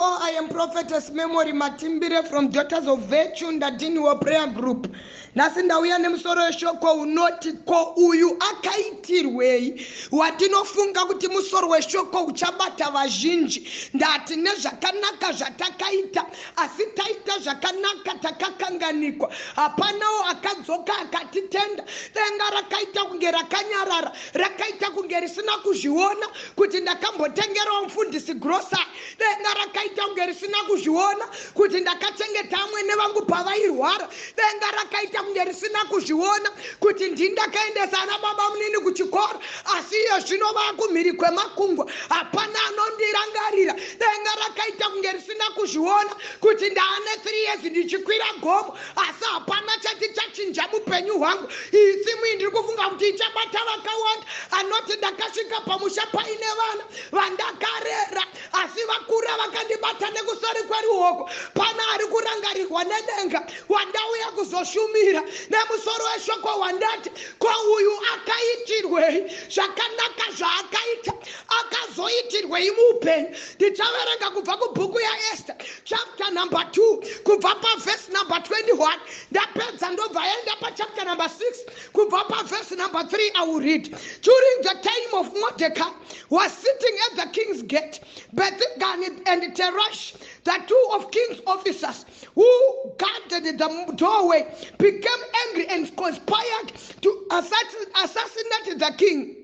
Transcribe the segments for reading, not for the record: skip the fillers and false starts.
all. I am Prophetess Memory Matimbire from Daughters of Virtue Ndadiniwa Prayer Group. Nhasi ndauya nemusoro weshoko unoti, "Ko uyu akaitirwei?" Watinofunga kuti musoro weshoko uchabata vazhinji. Ndati nezvakanaka zvatakaita, asi taita zvakanaka takakanganikwa, hapanawo akadzoka akatitenda. Denga rakaita kunge rakanyarara, rakaita kunge risina kuzviona kuti ndakambotengerawo mufundisi grocery. Denga rakaita kunge risina kuzviona kuti ndakachengeta amwene vangu pavairwara. Denga rakaita kunge risina kuzviona kuti ndindakaendesa ana baba munini kuchikoro, asi iyo zvino vakumhiri kwemakungwa, hapana anondirangarira. Denga rakaita kunge risina kuzviona kuti ndaane 3 years ndichikwira gomo, asi hapana chati chachinja mupenyu hwangu. Iyi theme iyi ndiri kufunga kuti ichabata vakawanda. Anoti ndakasvika pamusha paine vana vandakarera, asi vakura vakandibata nekusori kweruoko. Pana ari kurangarirwa nedenga wandauya kuzoshumira nemusoro weshoko wandati, "Ko uyu akaitirwei? Zvakanaka zvaakaita akazoitirwei muupenyu?" Ndichaverenga kubva kubhuku yaEsther, chapter number 2, kubva pavhesi number 21. Ndapedza ndobva enda pachapter number 6, kubva pavhesi number 3. I will read. During the time of Mordecai was sitting at the king's gate, Bigthana and Teresh, the two of king's officers who guarded the doorway, became angry and conspired to assassinate the king.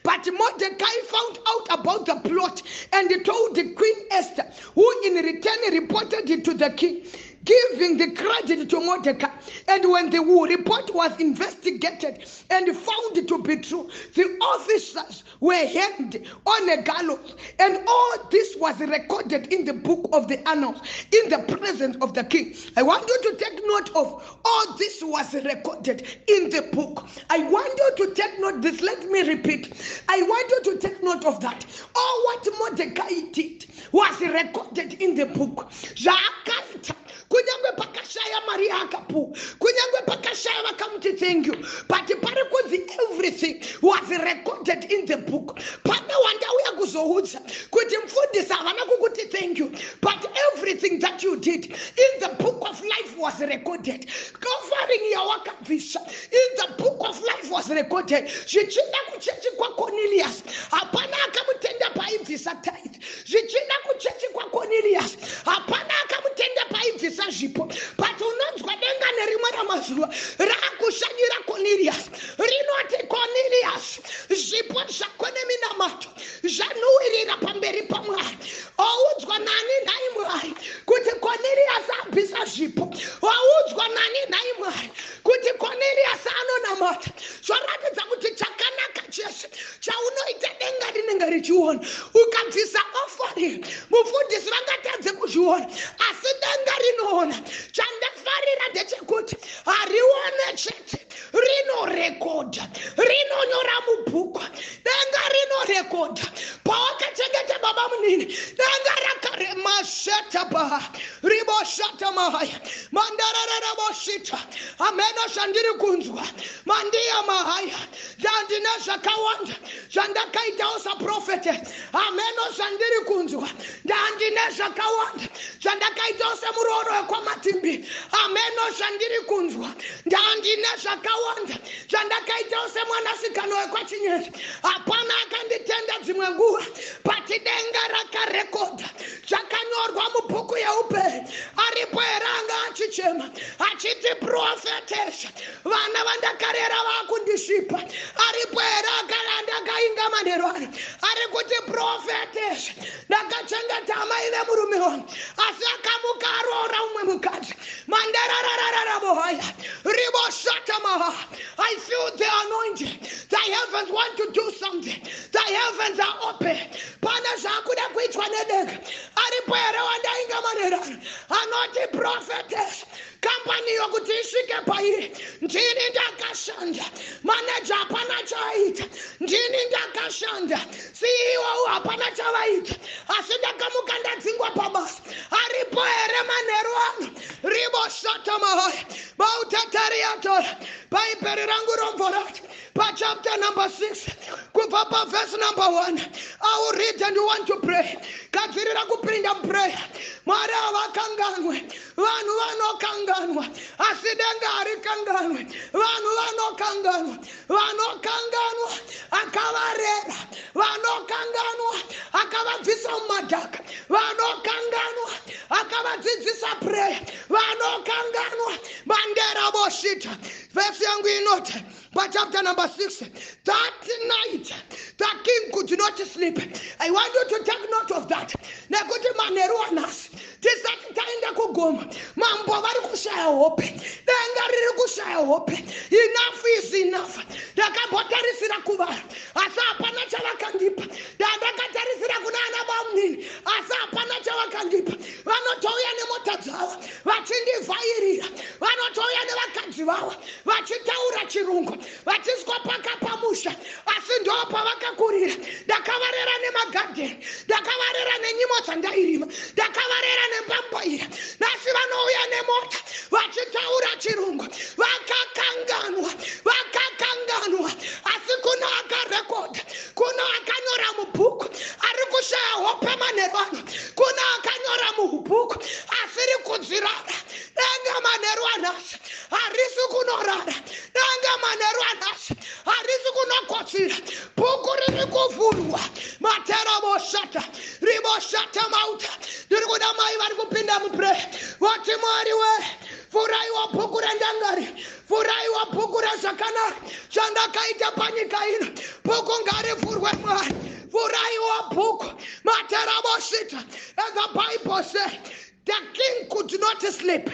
But Mordecai found out about the plot and told the Queen Esther, who in return reported it to the king, giving the credit to Mordecai. And when the report was investigated and found to be true, the officers were hanged on a gallows. And all this was recorded in the book of the annals in the presence of the king. I want you to take note of all this was recorded in the book. I want you to take note this. Let me repeat. I want you to take note of that. All what Mordecai did was recorded in the book. Zvaakaita, kunyange pakashaya mari yaakapuwa, kunyange pakashaya vakamuti thank you, but pari kunzi everything was recorded in the book. Pane wandauya kuzoudza kuti mufundisi havana kukuti thank you, but everything that you did in the book of life was recorded. Offering yawakabvisa in the book of life was recorded. Zvichida kuchechi kwaCornelius hapana akamutenda paaibvisa tithe. Zvichida kuchechi kwaCornelius hapana akamutenda paaibvisa zvipo, but unonzwa denga nerimwe ramazuva raakushanyira Cornelius, rinoti, "Cornelius, zvipo zvako neminamato zvanhuwirira pamberi paMwari." Waudzwa nani nhai Mwari kuti Cornelius abvisa zvipo? Waudzwa nani nhai Mwari kuti Cornelius anonamata? Zvoratidza kuti chakanaka chese chaunoita denga rinenge richiona. Ukabvisa offering, mufundisi vangatadze kuzviona, asi denga rinoona. Chandafarira ndechekuti harione chete, rinorekodha, rinonyora mubhuku. Denga rinorekodha pawakachengeta baba munini. Denga rakaremasheta pa riboshata mahaya mandarararaboshita. Hameno zvandiri kunzwa mandiya mahaya. Ndandine zvakawanda zvandakaitawo saprofete. Hameno zvandiri kunzwa. Ndandine zvakawanda zvandakaitawo semurooro wekwaMatimbi. Hameno zvandiri kunzwa. Ndandine zvakawanda zvandakaitawo semwanasikana wekwaChinyezi. Hapana akanditenda dzimwe nguva, but denga rakarekodha, zvakanyorwa mubhuku yeupenyu. Aripo here anga achichema achiti, "Prophetess, vana vandakarera vakundisvipa"? Aripo here andakainga manheru ano ari kuti, "Prophetess, ndakachengeta amai vemurume wangu, asi akamuka aroora umwe mukadzi"? Mandararararabohaya riboshatamaha. I feel the anointing. The heavens want to do something. The heavens are open. Pane zvakuda kuitwa nedenga. Aripo here wandainga manheru ano anoti, "Prophetess, kambani yokuti isvike pairi ndini ndakashanda, maneja hapana chaaita, ndini ndakashanda, CEO hapana chavaita, asi ndakamuka ndadzingwa pabasa"? Aripo here manheru ano? Riboshatamahaya bautatariatora. Bhaibheri rangu robvo rati pachapter number 6, kubva pavhesi number 1. I will read and you want to pray. Kana Gadzirira kupinda muprayer. Mwari havakanganwe. Vanhu vanokanganwa, asi denga harikanganwe. Vanhu vanokanganwa, vanokanganwa akavarera, vanokanganwa akavabvisa mumadhaka, vanokanganwa akavadzidzisa prayer, vanokanganwa mandera voshita. Vhesi yangu inoti pachapter number 6, that night the king could not sleep. I want you to take note of that, nekuti manheru anhasi tisati taenda kugoma, mambo vari kushaya hope, denga riri kushaya hope. Enough is enough. Ndakambotarisira kuvanhu, asi hapana chavakandipa. Ndandakatarisira kuna ana bamunini, asi hapana chavakandipa. Vanotouya nemota dzavo vachindivhairira, vanotouya nevakadzi vavo vachitaura chirungu, vachiswa paka pamusha, asi ndo pavakakurira. Ndakavarera nemagadheni, ndakavarera nenyimo dzandairima, ndakavarera nembambaira. Nhasi vanouya nemota vachitaura chirungu. Vakakanganwa, vakakanganwa, asi kuno akarekodha, kuno akanyora mubhuku ari kushaya hope manheru ano, kuno akanyora mubhuku asiri kudzirara. Denga manheru anhasi harisi kunorara, denga manheru anhasi harisi kunokotsira. Bhuku riri kuvhurwa. Matera voshata rivoshata mauta. Ndiri kuda mai vari kupinda muprayer voti, "Mwari we, vhuraiwa bhuku rendangari, vhuraiwa bhuku rezvakanaka zvandakaita panyika ino. Bhuku ngarivhurwe, Mwari, vhuraiwa bhuku." Matera voshita. As the Bible say, the king could not sleep.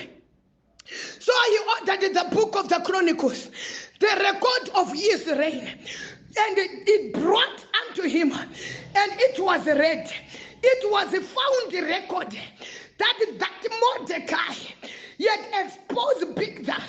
So he ordered the book of the Chronicles, the record of his reign, and it brought unto him, and it was read. It was found record that Mordecai yet exposed Bigthan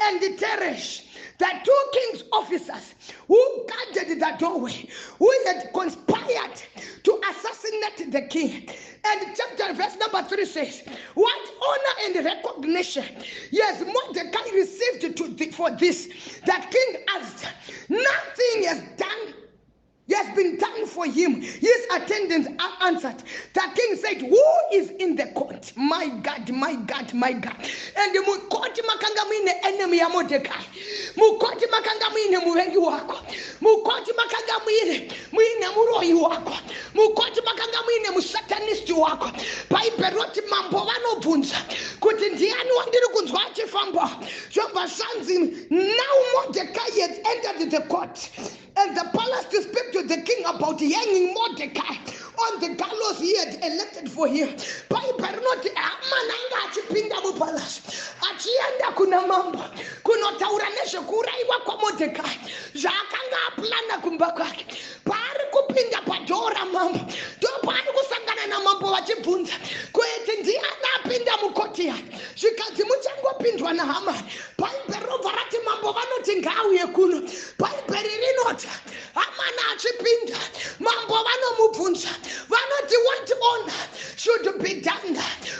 and Teresh, the two king's officers who guarded the doorway, who had conspired to assassinate the king. And chapter verse number 3 says, "What honor and recognition, yes, Mordecai received for this?" The king asked. "Nothing has done has been done for him," his attendants answered. The king said, "Who is in the court?" My God, my God, my God. And mukoti makanga muine enemy yaMordecai, mukoti makanga muine muvengi wako, mukoti makanga muine muroyi wako, mukoti makanga muine musatanist wako. Bhaibheri roti mambo vanobvunza kuti, "Ndiani wandiri kunzwa achifamba?" Zvobva zvanzi, now Mordecai had entered the court and the palace to speak to the king about hanging Mordecai on the gallows he had erected for him. Bhaibheri rinoti Hamani anga achipinda mupalasi achienda kuna mambo kunotaura nezvekuurayiwa kwaMordecai, zvaakanga aplana kumba kwake. Paari kupinda padoor ramambo, ndo paari kusangana namambo vachibvunza kuti, "Ndiani apinda mukoti yake?" Zvikanzi, "Muchangopindwa naHamani." Bhaibheri robva rati mambo vanoti, "Ngaauye kuno." Bhaibheri rinoti Hamani achipinda, mambo vanomubvunza, vanoti, "What honor should be done?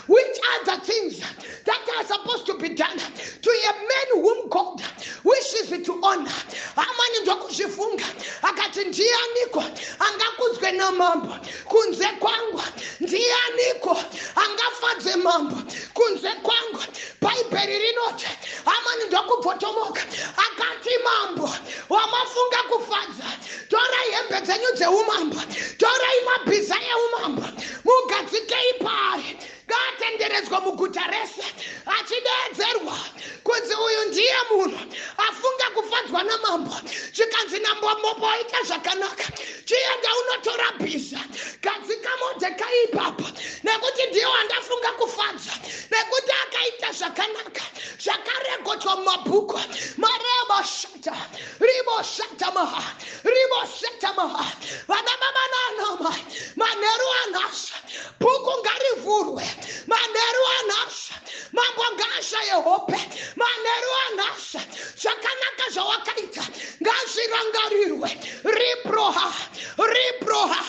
Which are the things that are supposed to be done to a man whom God wishes to honor?" Hamani ndokuzvifunga akati, "Ndianiko angakudzwe namambo kunze kwangu? Ndianiko angafadze mambo kunze kwangu?" Bhaibheri rinoti Hamani ndokubvotomoka akati, "Mambo wamafunga kufadza, torai hembe dzenyu dzeumambo, torai mabhiza eumambo, mugadzikei paari. Ngaatenderedzwa muguta rese achideedzerwa kunzi uyu ndiye munhu afunga kufadzwa namambo." Zvikanzi namambo, "Ita zvakanaka, chienda unotora bhiza, gadzika Modhekai ipapo, nekuti ndiye wandafunga kufadza, nekuti akaita zvakanaka zvakarekodwa mumabhuku." Mareboshata riboshata maha riboshata maha. Vana baba nanamai, manheru anhasi bhuku ngarivhurwe. Manheru anhasi mambo ngaashaye hope. Manheru anhasi zvakanaka zvawakaita ngazvirangarirwe. Ribroha ribroha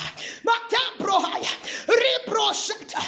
matabrohaya ribroshata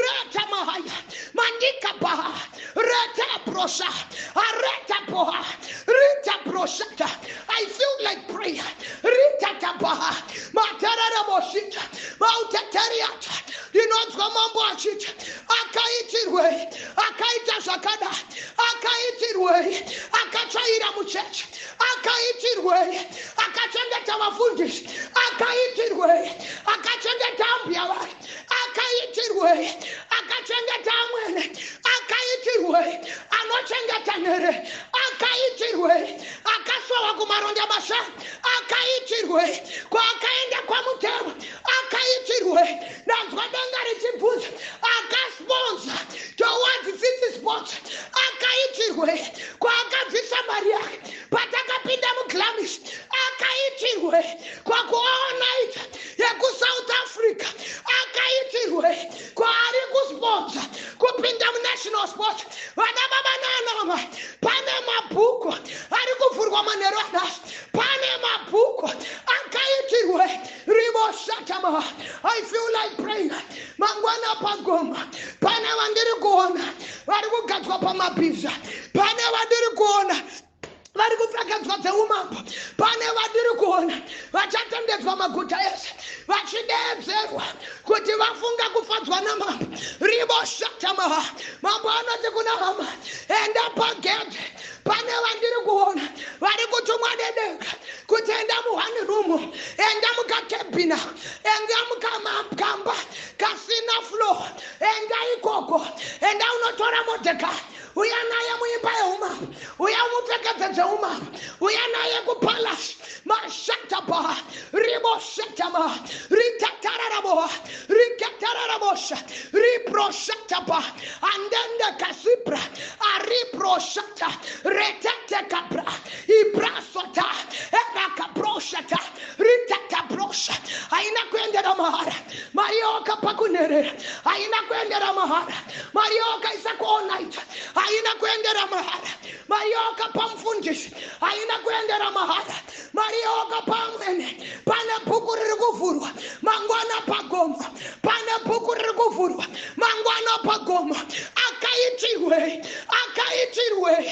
reta mahaya mandikabaha reta brosha areta boha rita broshata. I feel like prayer. Rita tabaha materere boshita mauteteriata. Ndiri Ndinonzwa mambo achiti akaitirwei akaita zvakadai, akaitirwei akatsvaira muchechi, akaitirwei akachengeta vafundisi, akaitirwei akachengeta ambuya vake, akaitirwei akachengeta amwene, akaitirwei anochengeta nhere, akaitirwei akasowa kumaronda mashanu, akaitirwei kwaakaenda kwamutemo, akaitirwei. Ndanzwa denga richibvunza akasponsa towards Tsitsi Sports, akaitirwei kwaakabvisa mari yake patakapinda muGlamis, akaitirwei kwakuonaita yekuSouth Africa, akaitirwei kwaari kusponsa kupinda munational sport. Vana baba naanamai, pane mabhuku ari kuvhurwa manheru anhasi, pane mabhuku akaitirwe riboshatama. I feel like praying. Mangwana pagomo pane vandiri kuona vari kugadzwa pamabhiza, pane vandiri kuona vari kupfekedzwa dzeumambo, pane vandiri kuona vachatendedzwa maguta ese vachideedzerwa kuti vafunga kufadzwa namambo. Riboshatama. Mambo anoti kuna hama, enda pagedhe, pane vandiri kuona vari kutumwa nedenga kuti enda muone room, enda mukakebhina, enda mukamamba kasina floor, enda ikoko, enda unotora Modhekai, uya naye muimba yeumambo, uya umupfekedze dzeumambo, uya naye kupalasi. Mashataba riboshatama ritatararaboa riketararabosha riproshataba andende kasipra ariproshata retete kapra ibrasota erakaproshata ritatabrosha. Haina kuendera mahara mari yawakapa kunherera, haina kuendera mahara mari yawakaisa kuonaita, haina kuendera mahara mari yawakapa mufundisi, haina kuendera mahara mari yawakapa amwene. Pane bhuku riri kuvhurwa mangwana pagomo, pane bhuku riri kuvhurwa mangwana pagomo. Akaitirwei, akaitirwei,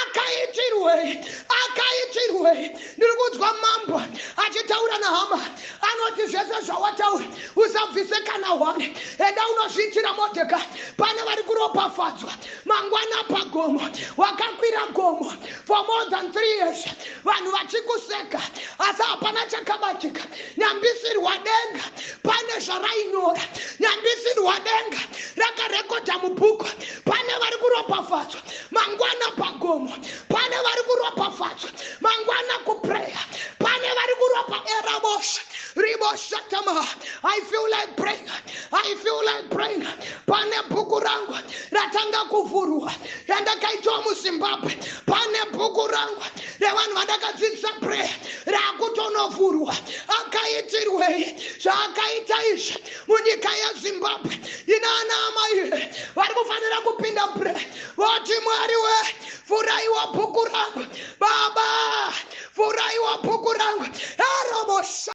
akaitirwei, akaitirwei? Ndiri kunzwa mambo achitaura nahama, anoti zvese zvawataura usabvise kana hwane, enda unozviitira Modhekai. Pane vari kuropafadzwa mangwana pagomo. Wakakwira gomo for more than 3 years, vanhu vachikuseka, asi hapana chakabatika. Nyambisirwa denga pane zvarainyora, nyambisirwa denga rakarekodha mubhuku. Pane vari kuropafadzwa mangwana pagomo, pane vari kuropafadzwa mangwana kuprayer, pane vari kuropa erabosha riboshatama. I feel like praying, I feel like praying. Pane bhuku rangu ratanga kuvhurwa randakaitwa muZimbabwe, pane bhuku rangu revanhu vandakadzidzisa prayer raakutonovhurwa. Akaitirwei zvaakaita izvi munyika yeZimbabwe? Ina ana amai vari kufanira kupinda prayer voti, Mwari we, vhuraiwa bhuku rangu, baba, vhuraiwa bhuku rangu erobosha.